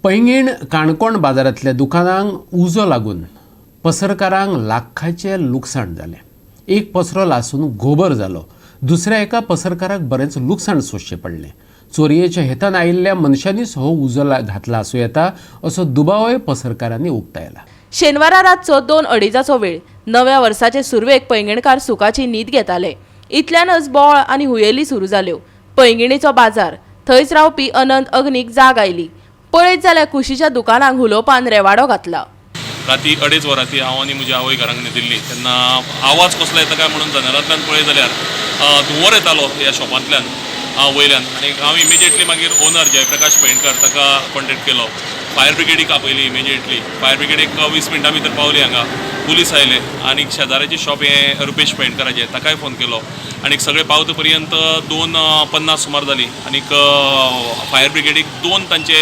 पैंगीण काणकोण बाजारांतल्या दुकानांक उजो लागून पसरकारांक लाखांचें लुकसाण जालें. एक पसरो लासून गोबर जालो. दुसऱ्या एका पसरकाराक बरेंच लुकसाण सोंसचें पडलें. चोरयेच्या हेतान आयिल्ल्या मनशांनीच हो उजो घातला आसूं येता असो दुबावय पसरकारांनी उक्तायला. शेनवारा रातचो 2 अडेजाचो वेळ. नव्या वर्साचे सुरवेक पैंगीणकार सुखाची न्हीद घेताले. इतल्यानच बोळ आनी हुयेली सुरू जाल्यो. पैंगिणीचो बाजार थंयच रावपी अनंत अग्नीक जाग आयली. पळयत जाल्यार कुशीच्या दुकानांक हुलोपान रेवाडो घातला. राती 2:30 वरांती हांव आनी म्हजी आवय घरांक न्हिदिल्ली तेन्ना आवाज कसलो येता काय म्हणून जनेलांतल्यान पळयत जाल्यार धुंवर येतालो ह्या शॉपांतल्यान वयल्यान. आनी हांव इमिजिएटली मागीर ओनर जयप्रकाश पैंगीणकर ताका कॉन्टेक्ट केलो. फायर ब्रिगेडीक आपयली इमिजिएटली. फायर ब्रिगेड एक 20 मिनटां भितर पावली हांगा. पुलीस आयले आनी शेजाऱ्याचें शॉप हें रुपेश पैंगीणकराचें, ताकाय फोन केलो. आनी सगळे पावता पर्यंत 2:50 सुमार जाली. आनीक फायर ब्रिगेडीक 2 तांचे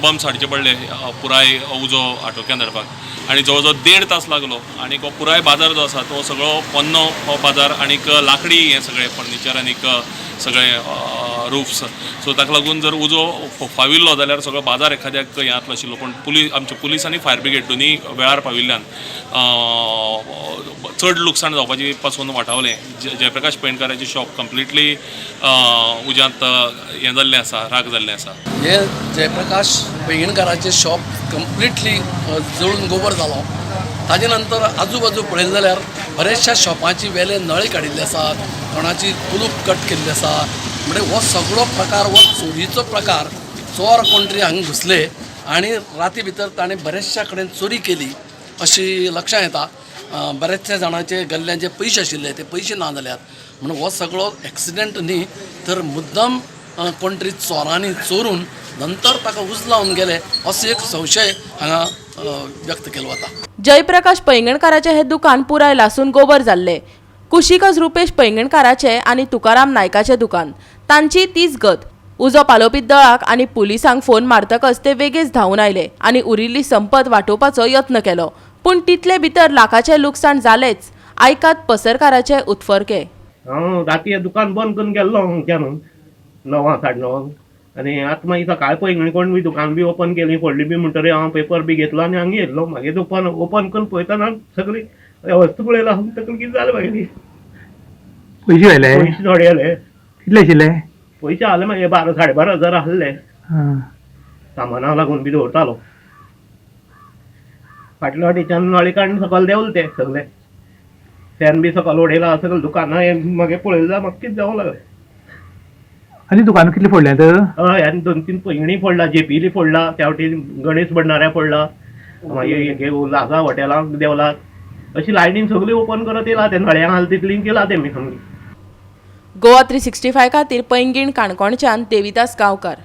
बम्स हाडचे पडले पुराय उजो आटोक्यान हाडपाक. आनी जवळ जवळ 1.5 तास लागलो. आनी हो पुराय बाजार जो आसा तो सगळो पोन्नो हो बाजार आनीक लाकडी हें सगळें फर्निचर आनीक सगळें रुफ्स. सो ताका लागून जर उजो फाविल्लो जाल्यार सगळो बाजार एखाद्याक हें जातलो आशिल्लो. पूण आमचे पुलीस आनी फायर ब्रिगेड दोनूय वेळार पाविल्ल्यान चड लुकसाण जावपाची पासून वाटावलें. जयप्रकाश पैंगीणकराचें शॉप कंप्लिटली उज्यांत हें जाल्लें आसा, राग जाल्लें आसा. हे जयप्रकाश पैंगीणकाराचें शॉप कंप्लिटली जळून गोबर जालो. ताजे नंतर आजूबाजू पळयलें जाल्यार बऱ्याचशा शॉपांची वेले नळे काडिल्ले आसात, कोणाची कुलूप कट केल्ली आसा. म्हणजे हो सगळो प्रकार हो चोरीचो प्रकार. चोर कोण तरी हांगा घुसले आनी राती भितर ताणें बऱ्याचशा कडेन चोरी केली अशी लक्षां येता. बऱ्याचशा जाणांचे गल्ल्यांचे पयशे आशिल्ले ते पयशे ना जाल्यात. म्हणून हो सगळो एक्सिडंट न्ही तर मुद्दम कोण तरी चोरांनी चोरून नंतर ताका उजलावन गेले असो एक संशय हांगा व्यक्त केलो वता. जयप्रकाश पैंगीणकाराचें हें दुकान पुराय लासून गोबर जाल्लें. कुशीकच रुपेश पैंगीणकाराचें आनी तुकाराम नायकाचें दुकान, तांची तीच गत. उजो पालोवपी दळाक आनी पुलिसांक फोन मारतकच ते वेगेच धांवून आयले आनी उरिल्ली संपत वाटोवपाचो यत्न केलो. पूण तितले भितर लाखाचें लुकसाण जालेंच. आयकात पसरकाराचे उत्फर्के. हांव राती दुकान बंद करून गेल्लो हांगच्यान 9 साडे 9 आनी आतां मागीर सकाळी पळय कोण बी दुकान बी ओपन केली फोडली बी म्हणटरीर हांव पेपर बी घेतलो आनी हांगा येयल्लो. मागीर दुकान ओपन करून पळयतना सगळी वेवस्था पळयला तकली कितें जालें मागीर. पयशे व्हेले? पयशे थोडे आले. कितले आशिल्ले? पयशे आले मागीर 12 साडे 12 हजार आहले. सामानाक लागून बी दवरतालो. फाटल्या वाटेच्यान नळे काडून सकयल देंवले ते सगळे. फॅन बी सकयल उडयला सगळें दुकानां हें मागीर पळयलें जाल्यार म्हाका कितें जावंक लागलें. आनी दुकानां कितली फोडल्यात? हय, आनी 2-3 पैंगीणी फोडला, जेपीली फोडला, त्या वटेन गणेश भंडाऱ्या फोडला, मागीर हे उल्हासा हॉटेलांक देंवला. अशी लायनीन सगळी ओपन करत येयला ते नळ्यांक आहा तितली केला तेमी सामकी. गोवा 365 खातीर पैंगीण काणकोणच्यान देविदास गांवकार.